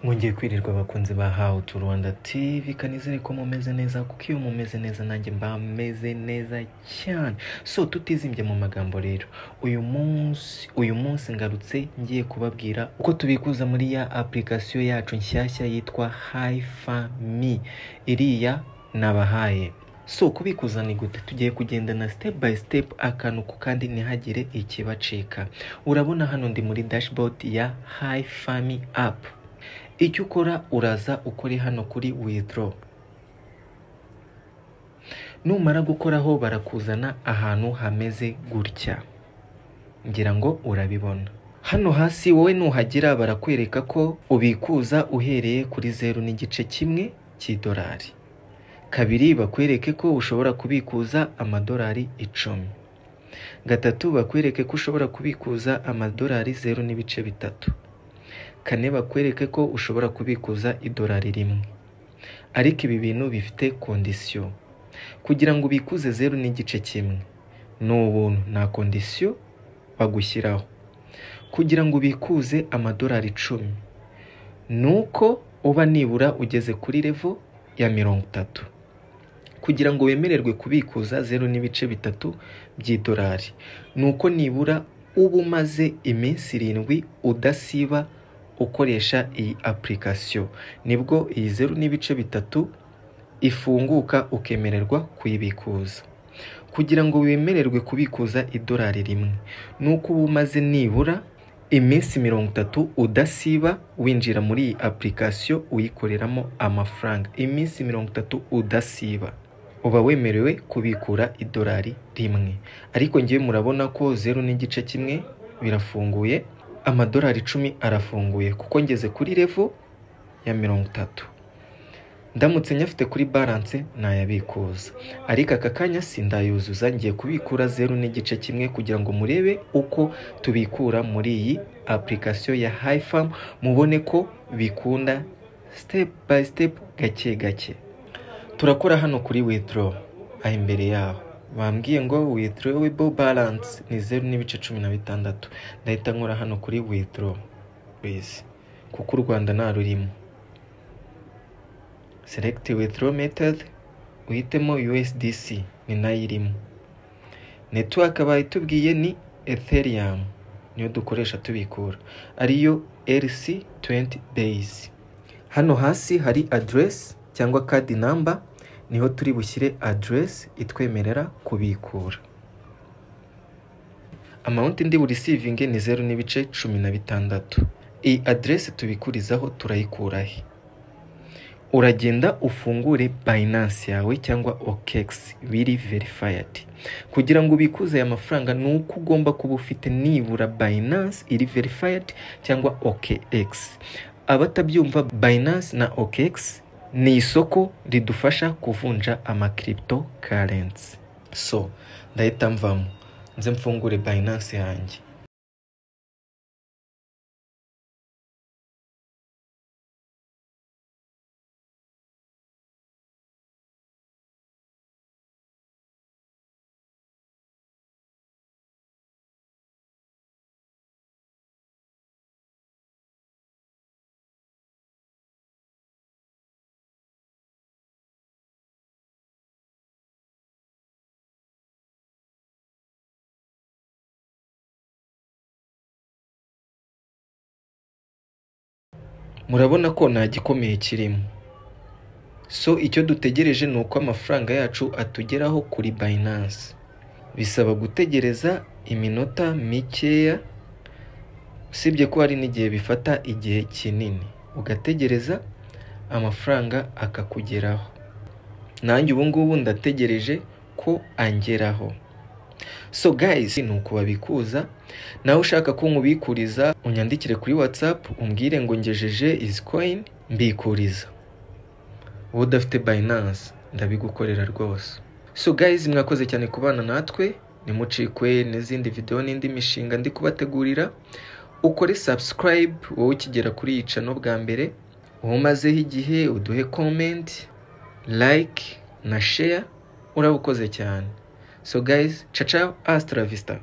Mwongeye kwirirwa abakunzi ba How to Rwanda TV, kanizere ko mumeze neza, kuko iyo mumeze neza nanjye mba meze neza cyane. So tutizimbye mu magambo rero, uyu munsi ngarutse ngiye kubabwira uko tubikuza muri ya application yacu nshyashya yitwa HiFami, iriya nabahaye. So kubikuza ni gute? Tugiye kugendana step by step, akantu ku kandi, ntihagire ikibacika. Urabona hano ndi muri dashboard ya HiFami app. Icyo ukora, uraza ukore hano kuri withdraw. Numara gukoraho, barakuzana ahantu hameze gutya, ngira ngo urabibona. Hano hasi wowe nuhagera barakwereka ko ubikuza uhereye kuri 0.1 cy'idolari. Kabiri, bakwereke ko ushobora kubikuza amadolari 10. Gatatu, bakwereke ko ushobora kubikuza amadolari 0.3. Kane, bakwereke ko ushobora kubikuza idolari 1. Ariko ibi bintu bifite condition. Kugira ngo ubikuze 0.1 ni ubuntu, nta condition bagushyiraho. Kugira ngo ubikuze amadolari 10 ni uko uba nibura ugeze kuri level ya 30. Kugira ngo wemererwe kubikuza 0.3 by'idolari ni uko nibura uba umaze iminsi 7 udasiba ukoresha iyi application, nibwo iyi 0.3 ifunguka ukemererwa kuyibikuza. Kugira ngo wemererwe kubikuza idolari 1 ni uko uba umaze nibura iminsi 30 udasiba winjira muri iyi application uyikoreramo amafaranga. Iminsi 30 udasiba uba wemerewe kubikura idolari 1. Ariko ngewe murabona ko 0.1 birafunguye, amadolari 10 arafunguye, kuko ngeze kuri level ya 30. Ndamutse nyafite kuri balance nayabikuza, ariko aka kanya sindayuzuza. Ngiye kubikura 0.1 kugira ngo murebe uko tubikura muri iyi application ya HiFami, mubone ko bikunda step by step, gake gake. Turakora hano kuri withdraw. Aho imbere yaho bambwiye ngo withdrawable balance ni 0.16. Ndahita nkora hano kuri withdraw, please, kuko u Rwanda nta rurimo. Select withdraw method, uhitemo USDC, ni nayo irimo. Network bayitubwiye ni Ethereum, niyo dukoresha tubikura, ariyo ERC20 base. Hano hasi hari address cyangwa card number, niho turi bushyire address itwemerera kubikura. Amount ndi receiving ni 0.16. Iyi address tubikurizaho turayikura he? Uragenda ufungure Binance yawe cyangwa OKX biri verified. Kugira ngo ubikuze aya mafaranga ni uko ugomba kuba ufite nibura Binance iri verified cyangwa OKX. Abatabyumva, Binance na OKX ni isoko ridufasha kuvunja ama cryptocurrency. So ndahita mvamo nze mfungure Binance yanjye. Murabona ko nta gikomeye kirimo. So icyo dutegereje ni uko amafaranga yacu atugeraho kuri Binance. Bisaba gutegereza iminota mikeya, usibye ko hari n'igihe bifata igihe kinini, ugategereza amafaranga akakugeraho. Nanjye ubu ngubu ndategereje ko angeraho. So guys, ni uko babikuza. Nawe ushaka ko nkubikuriza, unyandikire kuri WhatsApp umbwire ngo ngejeje izi coin, mbikuriza. Wowe udafite Binance ndabigukorera rwose. So guys, mwakoze cyane kubana natwe. Nimucikwe n'izindi video n'indi mishinga ndi kubategurira. Ukore subscribe wowe ukigera kuri iyi channel bwa mbere, wowe umazeho igihe uduhe comment, like na share, urabukoze cyane. So guys, ciao ciao, hasta la vista.